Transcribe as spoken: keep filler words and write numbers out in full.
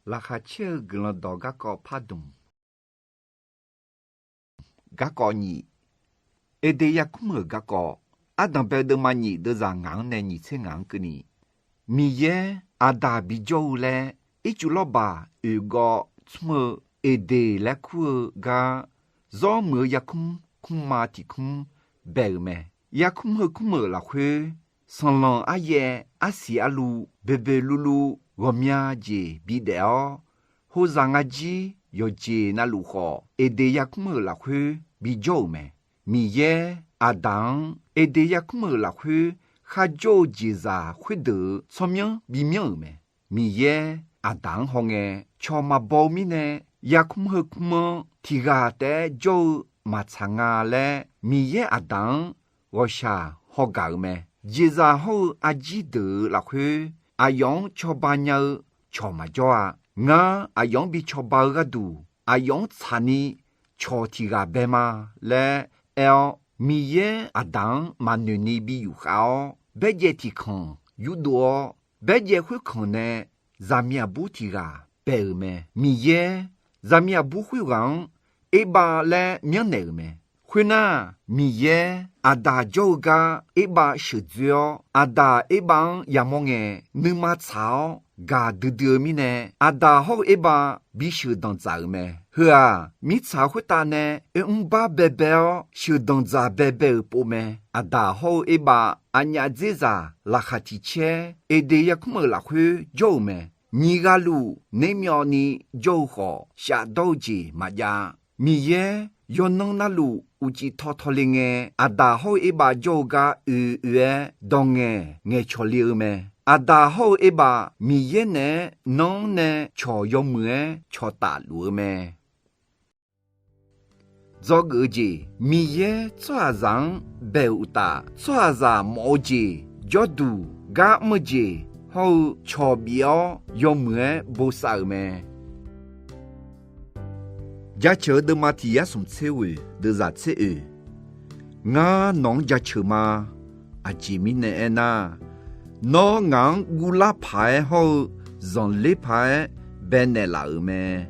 Laqkhaq caer-eu Guiqlanq dawq garkawv pardmq. Garkawv nyif, Eqdeq yarkmr-euq garkawv. Ardanqbae deuvma nyif deuvzaq ngaq-anr nae nyiq tser ngaq-anr keuvni, Miqyaer Aqdaq bijawr-eu laer ircuf lawrbaq oeq gawv tsmr-eu Eqdeq laer kur-eu gar, zawr muiq-eu yarkmr kmrma tiq kmr bae-euq mae. Yarkmr heukmr-euq lafkhoer, sanqlanq aryaev arsiq arluv boeboe luvluv ghawqmya jeq bidaef-awr, hozaq nga jir yawqjeq navluf khawf, Eqdeq yarkmr-euq lafkhoer bijawr-euq mae. Miqyaer Aqdaq-anr Eqdeq yarkmr-euq lafkhoer kharjawr-eu jeqzaq khoerdeuq-euq tsawrmyanr bimyanr-euq mae. Miqyaer Aqdaq-anr hawngae, cawq maqbaw-eu mirnae, yarkmr heukmr-anr tiq ghaq taef-aer jawr-eu maqtsaq nga laer, Miqyaer Aqdaq-anr ghawqshaq haw gaq-euq mae. Jeqzaq hawr-eu arjir deuq-euq lafkhoer, aqyawf-anr cawba nya-eu cawq maqjawr-a. Ngar aqyawf-anr bi cawba-eu gharduq, aqyawf-anr tsaqni cawq tiq ghaq bae ma laer aer-awr, Miqyaer Aqdaq-anr maqnoeq ni bi yufkhav awr, baerjaev tiq kanq yurdov-awr, baerjaev khoerkanq nae zaqmiq aqbur tiq ghaq bae-euq mae. Miqyaer zaqmiq aqbur khoerghaq-anr Erbav laer myanrnaeq-euq mae. Khoernar, Miqyaer Aqdaq jawr-eu gar Erbav sheuqdzoer-awr, Aqdaq Erbav-anr yamawr ngae, nuima tsaq-awr gaqdui dui-eu mirnae, Aqdaq hawr-eu Erbav bisheuq danqdzaq-euq mae. Heu-aq, mirtsaq khoertav nae oermr bar baebae-awr sheuqdanq dzaq baebae-euq pov mae. Aqdaq hawr-eu Erbav aqnyaf dzerzaq laqkhaq tiq caer Eqdeq yarkmr-euq lafkhoer jawr-euq mae. Nyiq ghaq luf naermyawvni jawr-eu khawf, shafdawr-eu jeq maqjav-a. Miqyaer yawqnan navluf uqcif tawtawle ngae, Aqdaq hawr-eu Erbav jawr-eu gar oe oe-aer dawq ngaeq ngaeqcawq le-eu mae. Aqdaq hawr-eu Erbav Miqyaer naeq-aer nanr nae cawq yawmuiq-aer cawqtaf luf-eu mae. Dzawgeuf-eu jeq, Miqyaer tsawrhaqzaq-anr bae-euq uqtaf, tsawrhaqzaq mawf-eu jeq, jawrduq gar mr-eu jeq hawr-eu cawq bif-awr yawmuiq-aer bosav-euq mae. Jaceuq-eu deuvma tiq yar smq tser ghoeq deuvzaq tser oeq. Ngar nawq-anr jaceuq ma. Aqjeq mirnae aernar, nawr ngaq-anr guvlar paq-aer hawr-eu zanqler paq-aer baenaeq laf-euq mae.